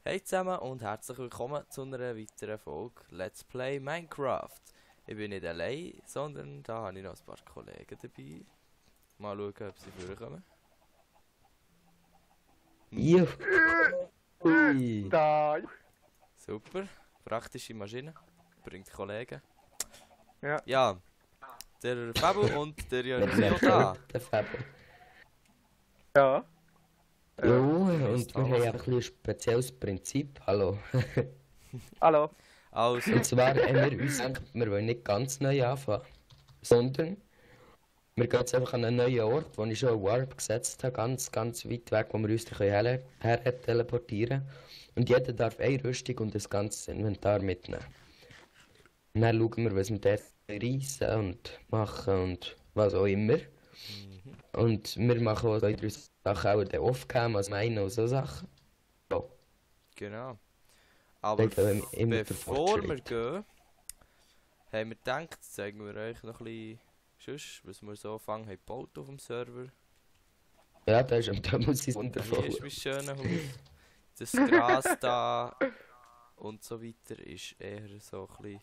Hey zusammen und herzlich willkommen zu einer weiteren Folge Let's Play Minecraft. Ich bin nicht allein, sondern da habe ich noch ein paar Kollegen dabei. Mal schauen, ob sie vorkommen. Juhu. Ui. Da. Super, praktische Maschine, bringt Kollegen. Ja. Ja, der Fabu und der Jörg sind auch da. Der Fabio. Ja. Ja, und ist wir haben alles. ein bisschen ein spezielles Prinzip. Hallo. Hallo. Also, Und zwar haben wir uns gedacht, wir wollen nicht ganz neu anfangen, sondern wir gehen jetzt einfach an einen neuen Ort, wo ich schon einen Warp gesetzt habe, ganz weit weg, wo wir uns her teleportieren können. Und jeder darf eine Rüstung und das ganze Inventar mitnehmen. Und dann schauen wir, was wir dort reissen und machen und was auch immer. Und wir machen auch 2-3 Sachen auch den Off-Cam, also meinen und so Sachen. So, genau. Aber Dort haben wir immer den bevor wir Fortschritt. gehen, haben wir gedacht, zeigen wir euch noch ein bisschen sonst, was wir so anfangen haben gebaut auf dem Server. Ja, da ist da muss ich Hier wundervoll. ist mein schönes Haus. Das Gras da und so weiter ist eher so ein bisschen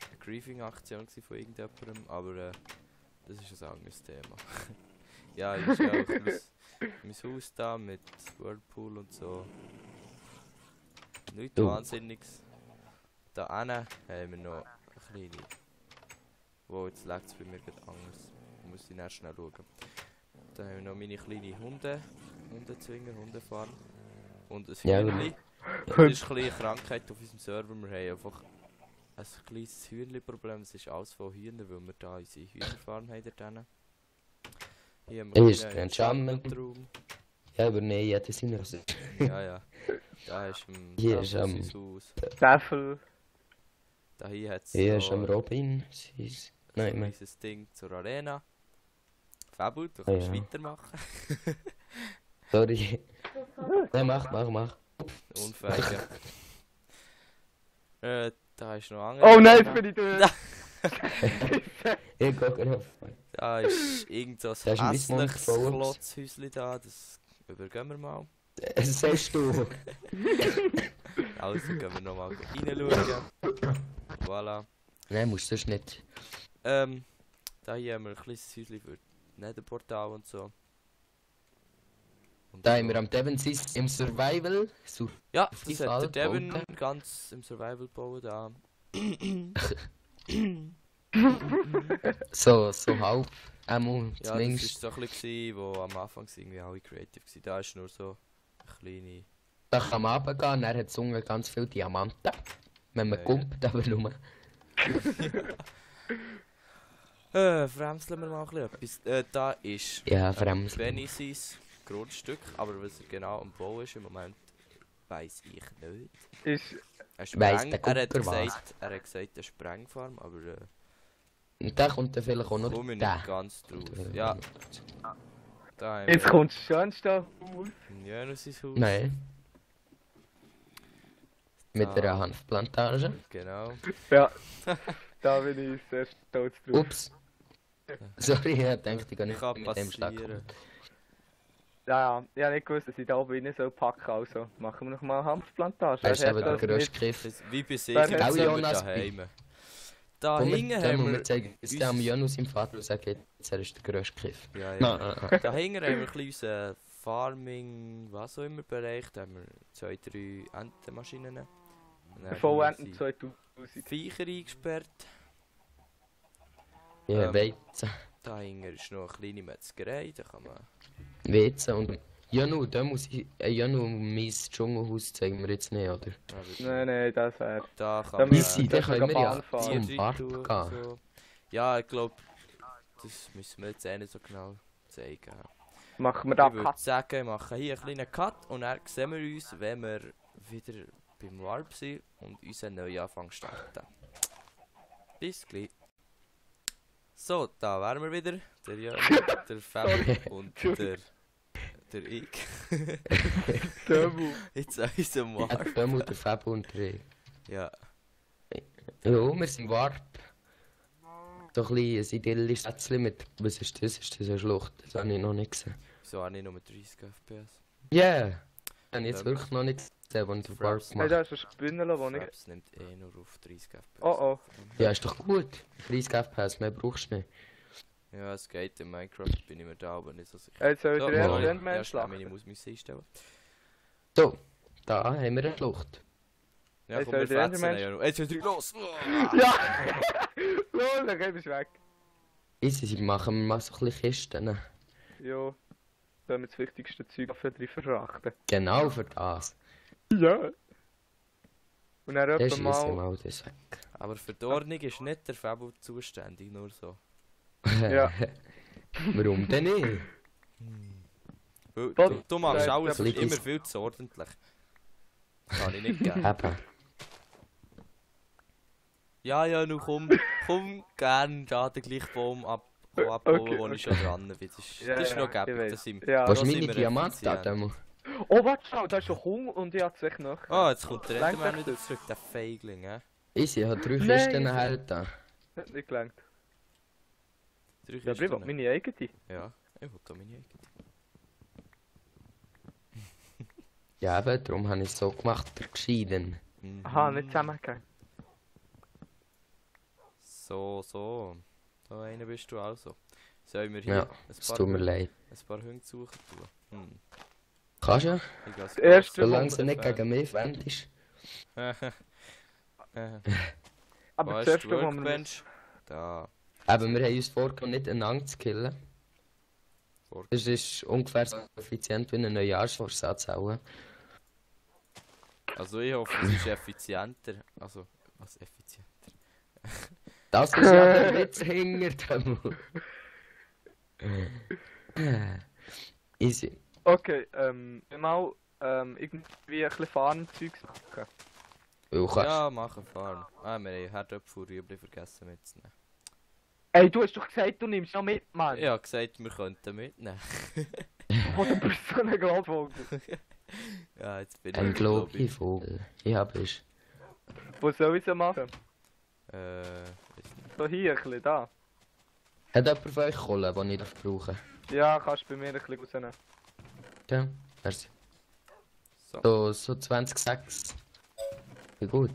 eine Griefing-Aktion von irgendjemandem, aber das ist ein anderes Thema. Ja, ist ja auch mein Haus da mit Whirlpool und so. Nichts Du. Wahnsinniges. Da hinten haben wir noch eine kleine. Wo jetzt legt es bei mir gerade anders. Da muss ich erst schnell schauen. Da haben wir noch meine kleine Hundezwinger, Hundefarm. Und ein Ja, Hühnli. Das ist ein bisschen eine Krankheit auf unserem Server. Wir haben einfach ein kleines Hühnli-Problem. Es ist alles von Hühnern, weil wir da unsere Hühnerfarm haben dort hinten. Hier haben Hier ist wir der einen Enchantment. Enchantment-Raum. Ja, aber nein, jeder seine Rasse. Ja, ja. Da ist ein Hier ist Haus. Staffel. Da hier hat es Hier ist am Robin. Nein, ein nein. kleines Ding zur Arena. Fabu, du kannst Ja. weitermachen. Sorry. Nein, mach. Unfähig. Da ist noch ein anderer. Oh nein, jetzt bin ich durch. Ich gucke drauf. Da ist irgend so ein Da ist ein bisschen hässliches voll. Klotzhäuschen da. Das übergehen wir mal. Das sagst du. Also gehen wir nochmal reinschauen. Voilà. Nein, musst du sonst nicht. Da hier haben wir ein kleines Häuschen für Netherportal und so. Und Da so. haben wir am Devon im Survival. Ja, das Survival hat der Devin gebaut. ganz im Survival gebaut da. So halb. Einmal Ja, das zumindest. war so ein bisschen, wo am Anfang irgendwie alle creative waren. Da ist nur so eine kleine... Da kann man runtergehen und er hat die unten ganz viele Diamanten. Wenn man Ja, kommt, aber nur. Fremseln wir mal ein bisschen etwas. Da ist Ja, Fremd. Benny sein Grundstück, aber was er genau am Bau ist im Moment, weiss ich nicht. Ist. Weiss der Er hat Gucker was? gesagt, eine Sprengfarm, aber Und da kommt dann vielleicht auch noch komme ich der. nicht ganz drauf. Ja, da haben Jetzt wir kommt das schönste Haus. Jönus sein Haus. Nein. Mit Da. einer Hanfplantage. Genau. Ja. Da bin ich sehr stolz drauf. Ups. Sorry, ich dachte, ich gehe nicht Kann mit dem Schlag. passieren. Ja, ich habe nicht gewusst, dass ich da oben rein soll packen. Also machen wir noch mal eine Hanfplantage. Das ist Wer eben hat der das grösste nicht? Griff. Das, wie bei sich, Wer jetzt hat- sind wir Jonas daheim. Da Komm, hinten haben wir... zeigen es dem Janus im Vater und sagen, jetzt er ist der grösste Griff. Ja, ja. Nein. Da hinten haben wir ein bisschen Farming, was auch immer Bereich. Da haben wir 2-3 Entenmaschinen. Und dann Vollenden haben wir 2000. unsere Viecher eingesperrt. Ja, Weizen. Da hinten ist noch eine kleine Metzgerei, da kann man... Weizen und... Janu, da muss ich... Janu, mein Dschungelhaus zeigen wir jetzt nicht, oder? Nein, das wäre. Da kann Da man... müssen- Easy, dann sogar können wir ja Bahn fahren. Tiere zum Warp reintun und gehen. so. Ja, ich glaube, das müssen wir jetzt nicht so genau zeigen. Machen wir da Ich würde Cut. sagen, wir machen hier einen kleinen Cut und dann sehen wir uns, wenn wir wieder beim Warp sind und unseren Neuanfang starten. Bis gleich. So, da wären wir wieder. Der Jörg, der Fabi und der ich. Dömu. Jetzt an unserem Ja, Warp. der Mutter, Fab und der... Ja, Ja, wir sind im Warp. So ein bisschen ein idyllisches Sätzchen mit... Was ist das? Ist das eine Schlucht? Das habe ich noch nicht gesehen. wieso habe ich nur 30 FPS? Yeah! Das habe ich jetzt wirklich noch nicht gesehen. der, den ich den Warp Fraps. Hey, gemacht da ist ein Spinnerl, wo ich... Fraps nimmt eh nur auf 30 FPS. Oh, Ja, ist doch gut. 30 FPS, mehr brauchst du nicht. Ja, es geht. In Minecraft bin ich mir da aber nicht so sicher. Jetzt soll ich So, den ersten ja. Enderman Ja, schnell schlachten. meine Maus einstellen. So, da haben wir eine Schlucht. Ja, Hey, komm, soll wir ich den fetzen Enderman ja noch. 1, 2, 3, los! Ja! Lol, dann bist du weg. Easy, machen wir mal so ein bisschen Kisten. Jo. Sollen wir das wichtigste Zeug für drin verrachten? Genau für das. Ja. Und dann Das etwa ist mal... mal das weg. Aber für die Ordnung ist nicht der Fabel zuständig, nur so. Ja. Warum denn nicht? Weil Dann- du machst dann- alles dann- immer viel zu ordentlich. Kann ich nicht geben. Eben. Ja, nun komm gern da den gleichen Baum abbauen, Okay, wo ich schon dran bin. Das ist, Ja, das ist ja, noch ich gäbig, weiss. das sind Ja. da Was ist sind meine wir Diamanten effizient. Demo? Oh, warte, schau, da ist schon Hunger und ich hab's echt noch. Ah, jetzt kommt der Lenkt Enderman echt wieder das? zurück, der Feigling, hä? Easy, ich habe 3 Nein, Kisten easy. nachher da. Hat nicht gelangt. 3 Ja, aber ich will meine eigene. Ja, ich will da meine eigene. Ja, eben, darum habe ich es so gemacht, der Gescheiden. Aha, nicht zusammengegeben. So. Da einer bist du also. Sollen wir hier Ja, ein es tut mir leid. ein paar Hunde suchen tun? Kannst du? Ich gehe Das erste Solange Wunder- sie nicht gegen mich wendest. Aber Wo das ist erste, die wo wir... Workbench? Da. Aber wir haben uns vorgenommen, nicht einander zu killen. Vor- Das ist ungefähr so effizient wie ein Neujahrsvorsatz auch. Also ich hoffe, es ist effizienter. Also, was effizienter? Das ist ja der Witz hinter dem. Easy. Okay, mal irgendwie ein bisschen Farmzeugs machen. Du kannst. Ja, machen fahren. Ah, wir haben Herdöpfel und Rüebli vergessen mitzunehmen. Ey, du hast doch gesagt, du nimmst noch mit, Mann. Ich habe gesagt, wir könnten mitnehmen. Oh, du bist so ein Goldvogel. Ja, jetzt bin Ein ich glaub Globivogel. Ich hab es. Wo soll ich sie machen? Weiss nicht. So hier, ein bisschen da. Hat jemand von euch Kohle, die ich brauchen Ja, kannst du bei mir ein bisschen rausnehmen. Ja, merci. So. So 20,6. Wie gut.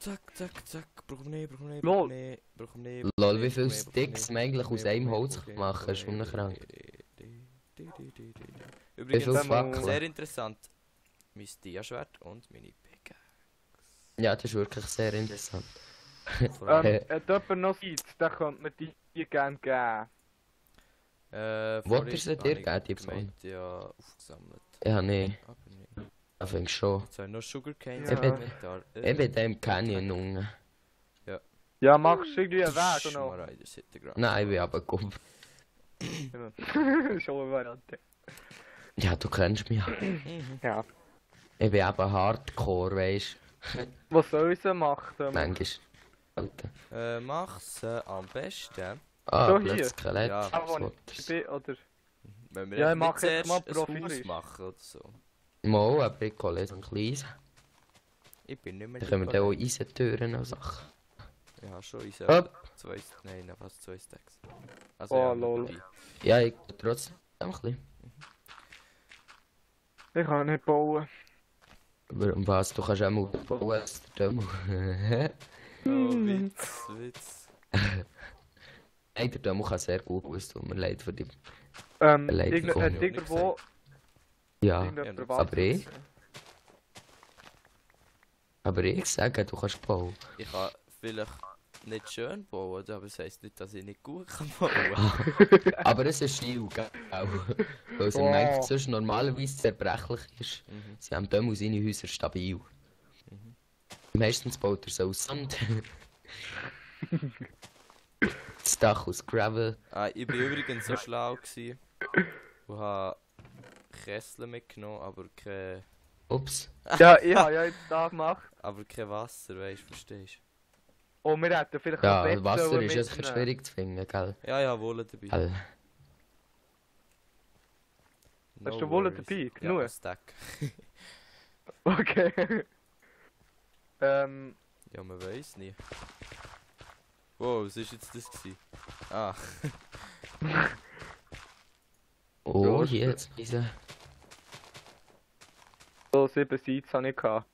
Zack. Brauchen wir nicht, Lol. brauchen wir nicht. Lol, wie viele Sticks man eigentlich aus einem Holz machen kann, ist unkrank. Übrigens, viel Fackeln? sehr interessant. Mein Diaschwert und meine Pickaxe. Ja, das ist wirklich sehr interessant. Vor allem, Hat jemand noch Seeds? Dann könnte man die gerne geben. Wollt ihr sie vorhin dir habe ich geben, die gemeint, ja, aufgesammelt. Ja, nee, Aber nicht. ich finde schon. Jetzt habe ich noch Sugarcane Ja. im Inventar. Ich bin dem Canyon unten. Ja, machst du irgendwie einen Weg Schon noch? mal gerade. Nein, ich bin aber gut. Schon eine Variante. Ja, du kennst mich ja. Ja. Ich bin eben Hardcore, weißt Was soll ich so machen? du. Manchmal. Alter. Mach's am besten, Ah, So plötzlich hier? Skelett. Ja. Ah, wo Was ich willst du? bin, oder? wenn wir Ja, echt ich mach nicht jetzt zuerst mal ein Haus profilisch. machen oder so. Mal, aber ich hole jetzt ein kleines. Ich bin nicht mehr Dann können wir dann auch Eisentüren und Sachen. Ja, schon ich Hopp. fast 2 Stacks. Also, Oh, ja, lol. dabei. Ja, ich tue trotzdem ein bisschen. Ich kann nicht bauen. Aber um was? Du kannst auch mal bauen als der Dömmel. Oh, Witz. Nein, der Dömmel kann sehr gut aus, tut mir leid für die... Hat Beleidigung. irgendwo... Ja, irgendjemand Ja, was? aber ich? aber ich sage, du kannst bauen. Ich kann vielleicht nicht schön bauen, aber das heisst nicht, dass ich nicht gut kann bauen. Aber es ist Stil, gell? Weil es im Oh. Minecraft sonst normalerweise zerbrechlich ist. Mhm. Sie haben Dömmel seine Häuser stabil. Meistens baut er so aus Sand. Das Dach aus Gravel. Ich bin übrigens so schlau gewesen und habe Kessel mitgenommen, aber kein Ups. Ja, ich habe ja jetzt da gemacht. Wasser, weißt du, verstehst Und wir hätten vielleicht Ja, ein Bett Wasser sollen ist ja sicher mitnehmen. schwierig zu finden, gell? du? Ja, ja, Wolle dabei. Gell. Hast du Wolle dabei? Ja, Genug? ein Stack. Okay. Ja, man weiß nie. Wow, was ist jetzt das gewesen? Ah, Oh, Ja, hier jetzt diese. so 7 Seeds habe ich gehabt.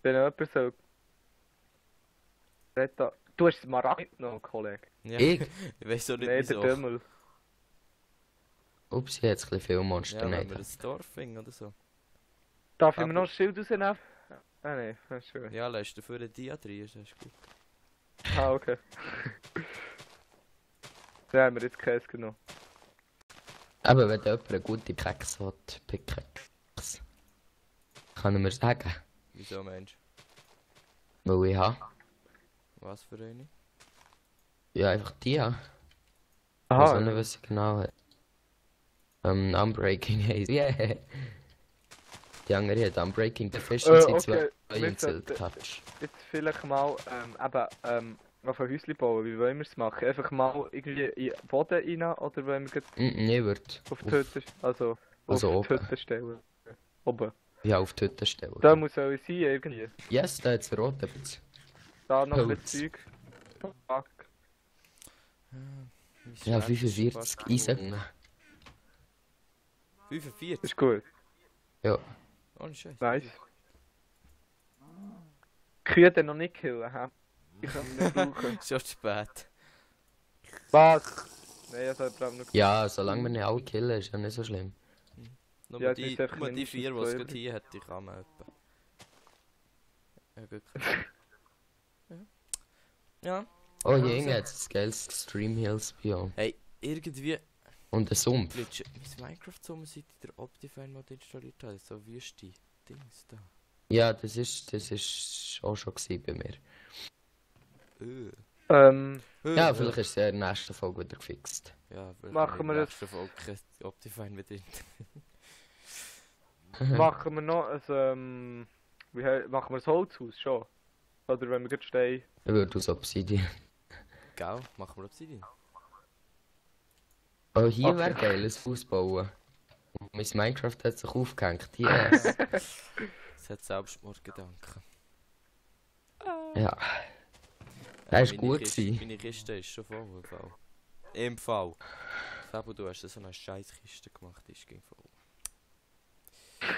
Wenn jemand so... Du hast Smaragd noch, Kollege. Ja, Ich? ich weiß auch nicht Nein, der wieso. Dümmel. Ups, ich habe jetzt ein bisschen viel Monster Ja, wenn nicht. wir ein Dorf finden oder so. Darf ich Aber- mir noch ein Schild rausnehmen? Ah nein, das ist schön. Ja, lässt du für einen Dia drin, das ist gut. Ah, okay. Dann haben wir jetzt Käse genommen. Aber wenn jemand eine gute Pickaxe hat, Pickaxe, kann er mir sagen, Wieso Mensch? weil ich habe. Was für eine? Ja, einfach die habe. Ich Aha, weiß auch nicht, was sie genau hat. Unbreaking heisst. Yeah! Die andere hat Unbreaking Deficiency okay. 2 Wir und Silk sollten- Touch. jetzt vielleicht mal auf ein Häuschen bauen. Wie wollen wir es machen? Einfach mal irgendwie in den Boden rein oder wollen wir gleich Ich würde auf die Hütte, also Also auf die oben. Hütte stellen? Oben. ja, auf die Hütte stellen. Da muss auch sein irgendwie. Yes, da hat's rot jetzt. Da noch ein Holz. Zeug. Fuck. Ja, 45 Eisen. 45? Ist gut. Ja. Ohne Scheiß. Nice. Kühe dann noch nicht killen, hä? Ich kann ihn nicht brauchen. Schon zu spät. Was? Nein, das hat noch Ja, solange wir nicht alle killen, ist ja nicht so schlimm. Nur Ja, die, es ist einfach nur die mindestens 4, die es zwei gerade hier hat, die kann man etwa. Ja, gut. Ja. Oh, Also. hier hat ein geiles Extreme Hills Biome. Hey, irgendwie Und ein Sumpf. glitscht mein Minecraft so, seit ich der Optifine Mod installiert habe. So wüste Dings da. Ja, das ist auch schon gewesen bei mir. Ja, vielleicht ist es ja in der nächsten Folge wieder gefixt. Ja, vielleicht Machen wir in der das- nächsten Folge kein Optifine mit drin. Machen wir noch ein, machen wir das Holzhaus schon? Oder wenn wir gerade stehen? Ich würde aus Obsidian. Gell? Machen wir Obsidian. Oh, hier Okay. wäre geil, ein Haus bauen. Und mein Minecraft hat sich aufgehängt. Yes. Es hat Selbstmordgedanken. ja. Das Meine war gut. Kiste, gewesen. meine Kiste ist schon voll im Fall. Im Fall. Fabo, du hast so eine scheiß Kiste gemacht, die ist ging voll.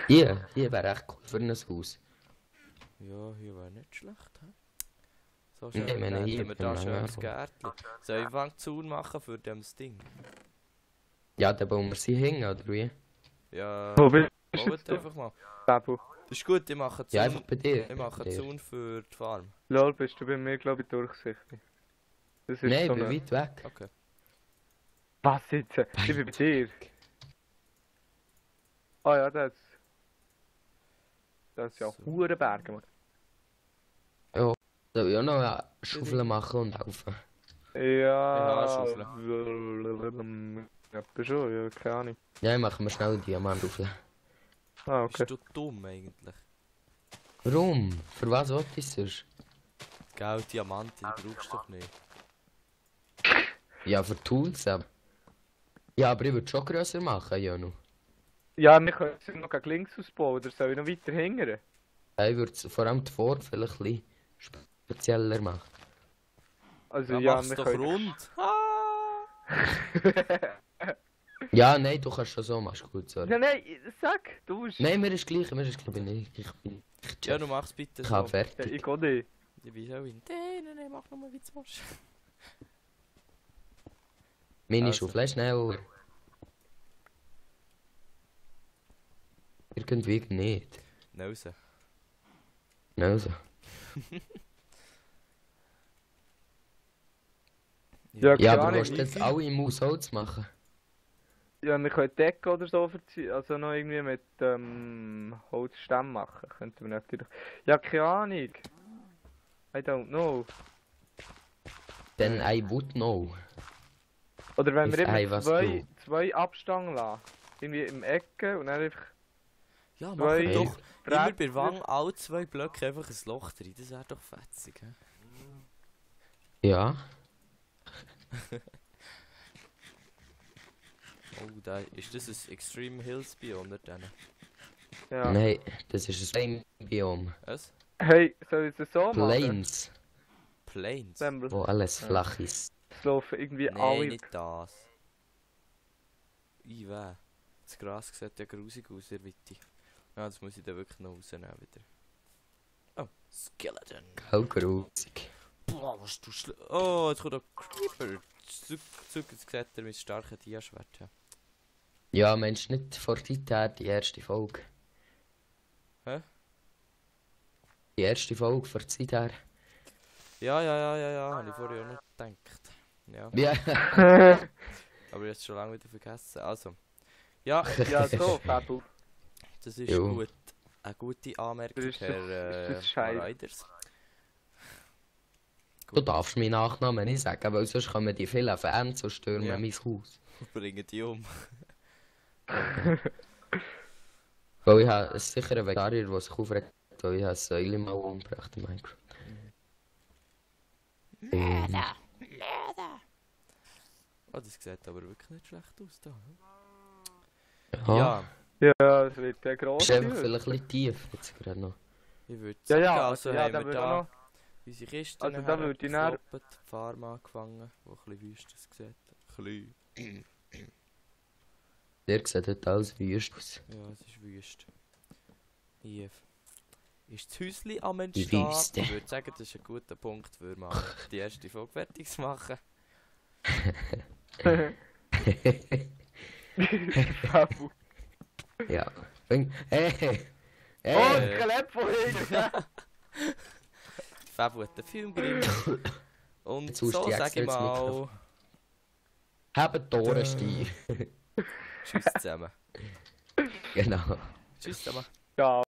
Hier wäre echt cool für ein Haus. Ja, hier war nicht schlecht, hä? So Nee, schön, ich meine, hier hätten wir da beim schön ein Langhaar. Gärtchen. Soll ich einen Zaun machen für das Ding? Ja, dann bauen wir sie hin, oder wie? Ja, Wo bist baut du? einfach mal. Babu. Das ist gut, ich mache Ja, Zaun. einfach bei dir. Ich mache Bei dir. Zaun für die Farm. Lol, bist du bei mir, glaube ich, durchsichtig. Das ist Nein, ich so bin eine... weit weg. Okay. Was jetzt? Ich bin bei dir. Ah ja, das ist ja So. hure Berge, Mann. Soll ich auch noch eine Schaufel machen und helfen? Ja, Schaufeln. ja, bist schon, ja, keine Ahnung. Ja, ich mache mir schnell einen Diamant auf. Ah, okay. Bist du dumm eigentlich? Warum? Für was wollte ich sonst? Gell, Diamanten, die brauchst du doch nicht. Ja, für Tools aber. Ja, aber ich würde schon grösser machen, Janu. Ja, wir können es noch gegen links ausbauen, oder soll ich noch weiter hingern? Ich würde vor allem die Vor vielleicht ein bisschen spezieller machen. Also Ja, ja, mach's wir doch können... rund. Ah! Ja, nein, du kannst schon so, machst gut, sorry. Ja, nein, sag, du bist... Nein, mir ist gleich, ich bin Ja, du machst bitte ich so. habe Ja, fertig. ich gehe nicht. Wieso in nein, mach nochmal wie du willst. Meine Also. Schaufel ist schnell. Irgendwie nicht. Nose. Also. Ja, Ja, keine aber Ahnung, willst du wie jetzt viel? alle im Haus Holz machen? Ja, wir können Decke oder so verziehen, also noch irgendwie mit Holzstämmen machen, könnten wir natürlich. Ja, keine Ahnung. I don't know. Then I would know. Oder wenn If wir I immer was zwei Abstangen lassen. Irgendwie im Ecke und dann einfach Ja, mach zwei doch immer bei Bretter. Wang alle 2 Blöcke einfach ein Loch drin. Das wäre doch fetzig, hä? Ja. Oh, da ist das ein Extreme Hills Biome nicht denen? Ja. Nein, das ist ein Biom. Was? Hey, soll ich es so machen? Plains, Plains? Dann wo alles flach ist. laufen irgendwie Nein, alle. nicht das. Weh. Das Gras sieht ja grusig aus, ihr Witte. Ja, das muss ich dann wirklich noch rausnehmen wieder. Oh, Skeleton. Hau grusig. Boah, was du oh, jetzt kommt noch Creeper. Zurück, jetzt sieht er mein starkes Diaschwert. Ja. Ja, Mensch, nicht vor Zeit her, die erste Folge. Hä? Die erste Folge vor Zeit her. Ja, habe ich vorher auch noch gedacht. Ja, Ja. aber jetzt schon lange wieder vergessen. Also, ja, Ja, so, Fabu. das ist Jo. gut. Eine gute Anmerkung, Das ist doch- Herr das ist scheiße. Riders. Du darfst meinen Nachnamen nicht sagen, weil sonst kommen die vielen Fans und stürmen Ja. mein Haus. Bringen die um. Weil ich habe sicher einen Vegetarier, der sich aufregt, weil ich eine Säule mal umgebracht in Minecraft. Oh, das sieht aber wirklich nicht schlecht aus da. Ja. Ja, Ja, es wird der grosse. Ist einfach vielleicht ein bisschen tief jetzt gerade noch. ich würde Ja, sagen, ja, also ja, haben da wir würde da noch. unsere Kisten Also da würde ich dann- die Farm angefangen, wo ein bisschen wüst aussieht. Ein bisschen. Der sieht dort alles wüst aus. Ja, es ist wüst. Hier ist das Häuschen am Die Entstehen. Wüste. Ich würde sagen, das ist ein guter Punkt, für mal die erste Folge fertig zu machen. Fabu. Ja. Hey! Oh, Hey! Skelett von hinten! Fabu hat den Film gemacht. Und Jetzt haust so du extra sage ich ins mal, Mikrofon. Haben Tore Stier. tschüss zusammen. Genau. Tschüss zusammen. Ja.